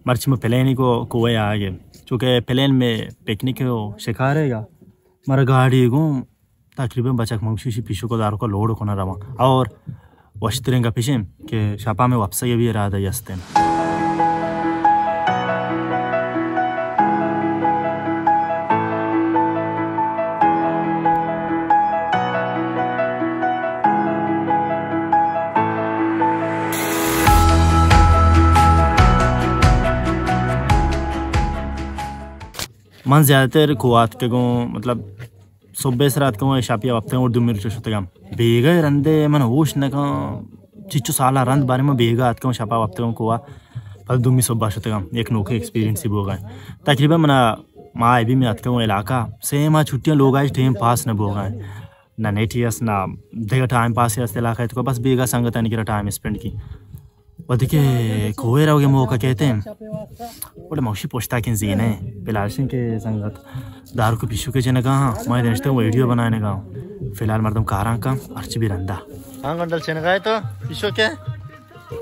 مرچی ما پلینی کو کوہ آگے، چونکہ پلین میں پکنک و شکار ہے گا، مارا گاڑی گوں تقریباً بچک منگوشی پیشو کو دارو کو لوڈ کنا رواں۔ اور وشتریں گپ ایشیں کہ شپا میں واپسی بھی ارادہ ہستیں۔ من زیادہ تر کوہ اتکگوں، مطلب، صبح سر اتکگوں، شپی وپتگوں اور دومی روچ شتگاں۔ بیگہ رندے من ہوش نکاں، چچو سالا رند بارے من بیگہ اتکگوں، شپا وپتگوں کوہ، پدا دومی صبح شتگاں۔ یک نوکیں ایکسپیرینسی بوگا۔ تقریباً منا ماہ بھی میں اتکگوں علاقہ، سے ماہ چھٹیاں لوگا ٹائم پاس نہ بوگا۔ نہ نیٹی است، نہ دگہ ٹائم پاسے است علاقہ تو بس بیگا سنگتانی کرا ٹائم اسپینڈ کی۔ وہدے کہ کوہ روگے موقع کہتے ہیں، بڑے موشی پوشتا کن زینے، فی الحال شن کہ سنگت دارو کو پیشو کے جنگا ہاں، میں دنشتے ویڈیو بنانے گا۔ فی الحال مردم کاراں کا، ہرچی بھی رندا۔ ہاں گنڈل چنگائے تو پیشو کے؟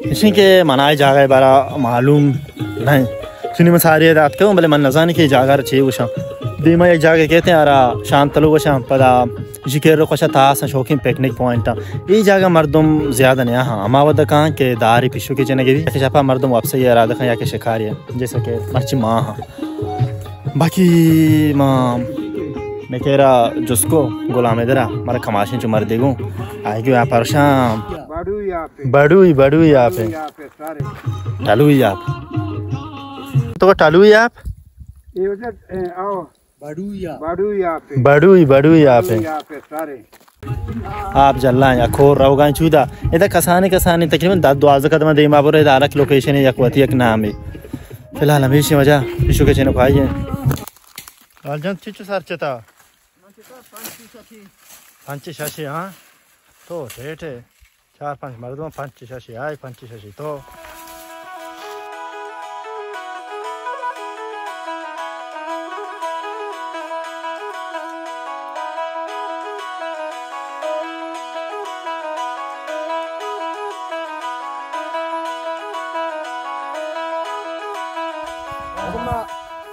ایشیں کہ منا اے جاگہ بارا معلوم نہ۔ چونی من ساری دات کو، بلے من نزانی کہ اے جاگہ چے گوشاں۔ دیما یک جاگہ کہتے ہیں، آرا شانتلو گوشاں، پدا اشی کہ رو خوشا تاس شوقین پکنک پوائنٹ۔ اے جاگہ مردم زیادہ نہ ہاں، ہما ودا کہاں کہ داری پیشو کے جنگے بھی، کہ شپا مردم واپس یہ ارادہ کھاں یا کہ شکاری ہے، جیسا کہ مرچی ماں ہاں۔ باقی ما میکیرا جسکو غلام درا مارا کماشیں چو مردے گوں۔ آئی گو پرشان۔ بڑوئی، بڑوئی آپ ہے۔ ٹالوئی آپ۔ تو ٹالوئی آپ؟ بڑوئی، بڑوئی آپ ہے۔ آپ جلائیں یا کور روگائیں چودا۔ ادا کسانی کسانی تقریباً دس دوازدہ قدم دیما برو، ادا الگ لوکیشن ہے، یک وتی یک نام ہے۔ فی الحال ہمیشی وجہ پیشو کے چینو کھائی ہے۔ لال جان چچو سر چتا؟ پنچ ششے، ہاں۔ تو ٹھیک ہے۔ چار پنچ مردم، پنچ ششے آئی، پنچ ششے تو۔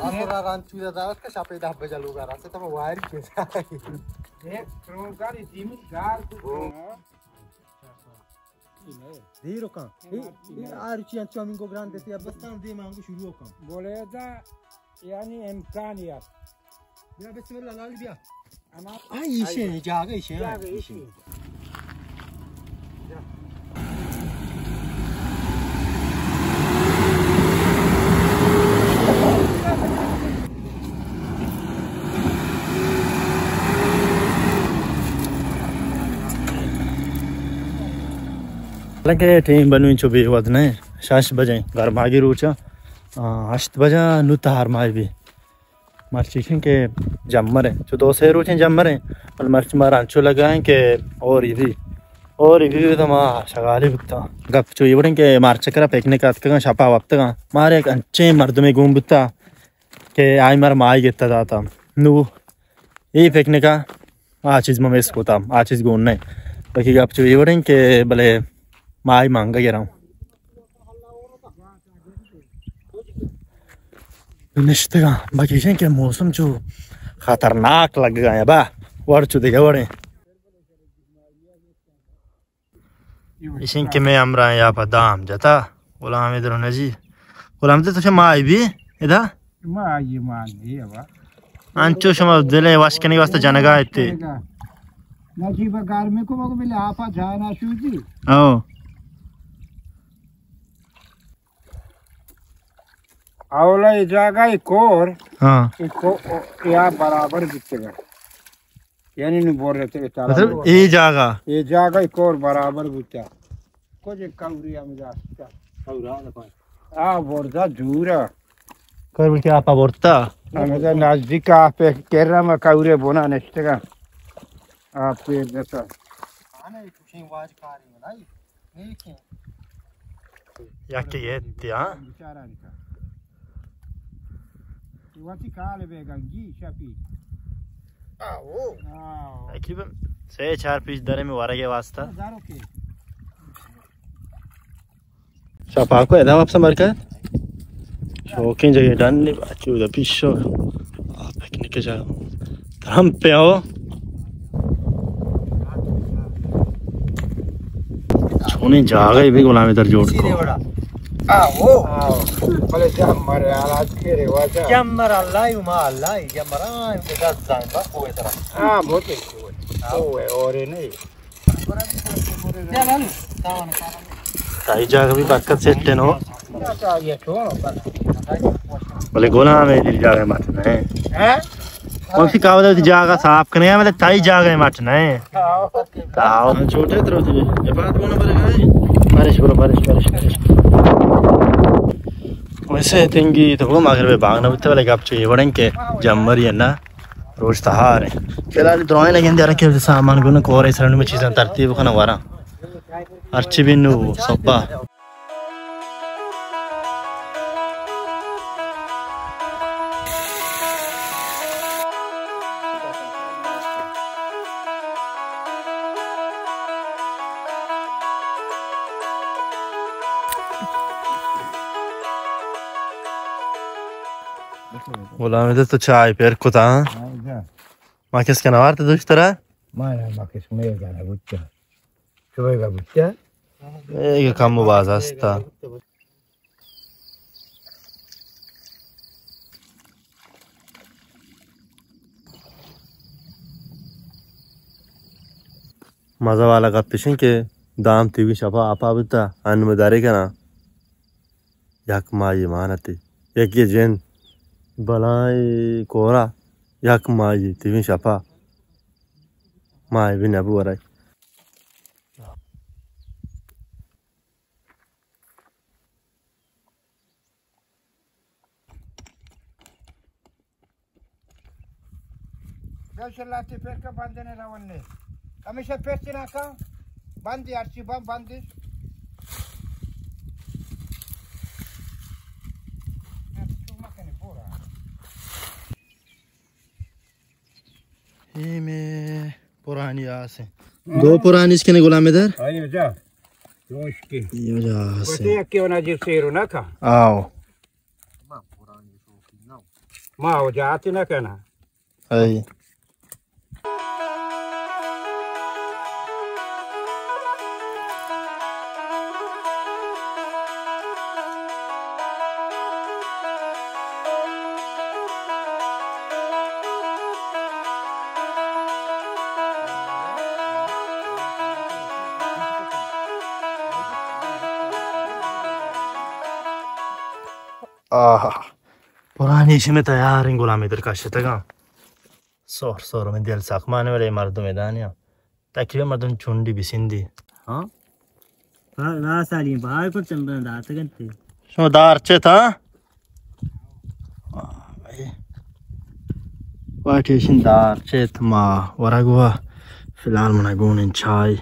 آسرا رانچو داشت کہ شپے دہ بجہ لوگا رسے تو واری چیز۔ ایک ترونکاری زمین گار کو۔ دیر کن۔ اے، اے آرچی انچو ہمینگو گران دیتے، اب بس کم دیم آنگو شروع کن۔ بولیدہ یعنی امکانی است۔ بیا بسم اللہ لال بیا۔ اما آ، ایشیں، جاگہ ایشیں، جاگہ ایشیں۔ ایشیں۔ حالانکہ ٹیم بنوی چو بے وقت نہ، شش بجے گرماگی روچا، آ، ہشت بجا نو تہار ماہی بھی۔ مرچی شن کہ جمر ہیں، چو دو سے روچیں جمر ہیں، بل مرچی مارا انچو لگا ہیں کہ اور ہی بھی، اور ہی بھی تو ما شغالی بکتا۔ گپ چو یہ بڑھیں کہ مارچ کرا پکنک آتکگاں، شپا وپتگاں، مارے ایک انچیں مردمے گون بکتا۔ کہ آئی مارا ماہی گتا داتا۔ نو اے پکنکا آ چیز ما مس کتا، آ چیز گون نہ۔ باقی گپ چو اے وڑیں کہ بلے ماہی مانگا گراں۔ نشتگاں، باقی ایشیں کہ موسم چو خطرناک لگگا ہے با، وڑ چو دگہ وڑیں۔ ایشیں کہ میں ہمراہ یا پہ دام جتا، غلام در نجی۔ غلام در تو چہ ماہی بھی ادا؟ ماہی مان نہیں ہے با۔ انچو شما دل وش کنی واسطہ جنگا ایتے۔ نجیب گرمی کو بگو بلے آپا جانا شودی۔ او۔ اولا اے جاگہ اے کور۔ ہاں۔ اے کو-، اے آپ برابر بیتگا۔ یعنی نو بورتے تالا مطلب، اے جاگہ؟ اے جاگہ کور برابر بوتا۔ کجھ کوری ہم جاستا۔ آ، بردا دورا۔ کور بوتا، آپا برتا۔ ہمیں نزدیک آپ کرا ما کورے بنا نشتگا۔ آپ پیر دتا۔ یکے یتی، ہاں۔ بیچارانی کا۔ یہ وتی کال بے گنگی شپی۔ آو۔ آو۔ تقریباً سے چار پیش درے میں ورگے واسطہ۔ دارو کے۔ چا پاکو ادا واپس مرکز۔ شوقین جگہ ڈن نی بچو دا پیشو۔ آ، پکنک جا۔ ترم پہ ہو۔ چونیں جاگہ بھی غلام در جوڑ کو۔ ہاں، وہ۔ بلے جمر حالات کے رواج ہے۔ جمر اللہ، ما اللہ، جمر، ہاں، بس کوئی طرح۔ ہاں، بہت اچھی ہوئے۔ ہوئے، اور ہی نہیں۔ تائی جاگہ بھی برکت سیٹ ہے نو۔ بلے گناہ میں دل جاگہ مٹ نہیں۔ ہاں؟ کون سی کہاوت ہے، جاگہ صاف کرنے ہیں، مطلب تائی جاگہ مٹ نہیں۔ تاؤ۔ چھوٹے ترو تجھے۔ یہ بات کون بولے گا؟ بارش برو، بارش، بارش، بارش۔ ویسے تنگی تو وہ مغرب بانگ نہ بوتا، بلے گپ چاہیے وڑیں کہ جمر یا نہ۔ روچ تہار ایں۔ فی الحال درائیں لگیں دیارا کہ سامان گون کورے سرنو میں چیزاں ترتیب کناں وراں۔ ہرچی بھی نو صبح۔ غلام دے تو چائے پیر کتا، ہاں؟ ہاں، جا۔ ما کس کے نوارت دوشترا؟ ما نہ، ما کس میں گانا بوتا۔ شوئے گا بوتا؟ اے کم و باز ہستا۔ مزہ والا گپ اش انت کہ دام تیوی شپا آپا بوتا، انو دارے کنا۔ یک ماہی مانتی۔ یکی جند بلائیں کورا، یک ماہی تیویں شپا۔ ماہی بھی نبو ورای۔ بیا شلاتی پیر کا بندے نے روان نے۔ ہمیشہ پیر چنا کا بندی، ہرچی بند بندی۔ اے میں پرانی آس ہیں۔ دو پرانی اس کے نے غلام ادھر۔ آئیے جا۔ دوش کے۔ یہ جا آس ہیں۔ بتے کہ ونا جی سیرو نہ کا۔ آؤ۔ ما وجہ آتی نہ کنا۔ اے۔ آہا۔ پرانی شمے تیار ہیں، غلام ادھر کشتگاں۔ سور سور میں دل ساکمان والے مردم دانیا۔ تقریباً مردم چنڈی بسندی۔ ہاں؟ ہاں، راہ سالی باہر کو چندن داتگنتے۔ شما دار چے تھا؟ واٹیشن دار چیت ما ورگ وا۔ فی الحال منا گون انت چائے۔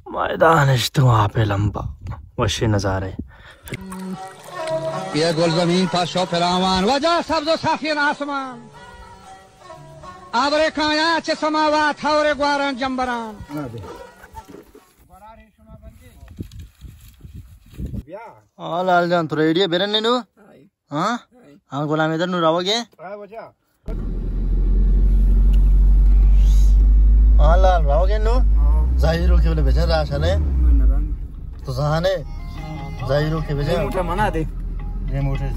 ما ادا نشتگوں آپ ء لمبا۔ وشیں نظارے۔ یہ گلزمین پاش و پلاوان، وجہ سبز و صافین آسمان۔ آبرے کایا چہ سماوات، ہورے گواران جمبران۔ ہاں لال جان، تو ریڈی ئے برن نو؟ ہاں؟ ہاں، غلام حیدر نو روگ ئے؟ ہاں، لال روگ ئے نو؟ ہاں۔ ظاہر ہو کہ بولے بجن راشن ہے۔ تو زانے؟ ظاہر ہو کہ بجن۔ ریموٹ منا دے۔ ریموٹ ہے۔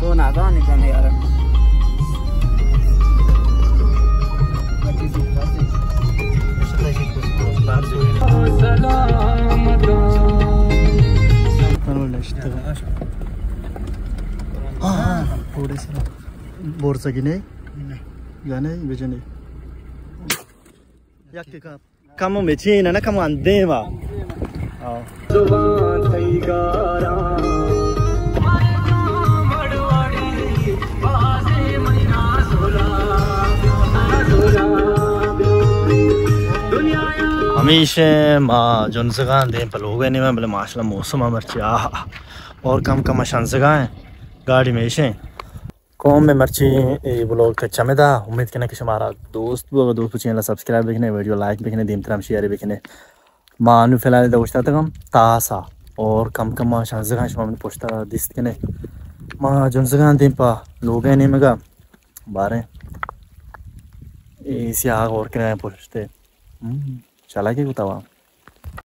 تو نادان کن یار۔ سلامت۔ ہاں، ہاں، پورے سر۔ بورسا گنے؟ جانے، بجنے۔ یک کپ۔ کمو مچین نہ، کمو اندیم ء۔ آؤ۔ ہمیش ما جنزگاں دیم پہ لوگ ء نیمہ، بلے ماشاءاللہ موسم ء مرچی آہا اور کم کم شنزگاں ہیں گاڑی میشیں۔ قوم میں مرچی اے بلاگ تک چمدا، امید کناں کہ شمارا دوست بو، اگر دوست بو چینل سبسکرائب بکنے، ویڈیو لائک بکنے، دیمترا ہم شیئر بکنے۔ ما انو فی الحال ادا اوشتاتگم تاسا۔ اور کم کم ما شنزگاں، شما منی پشتا دیست کنے، ما جنزگاں دیم پا لوگے نیمگا باریں. اے سیاہ غور کنے پشتے. ہم، چلا کے کتا وا.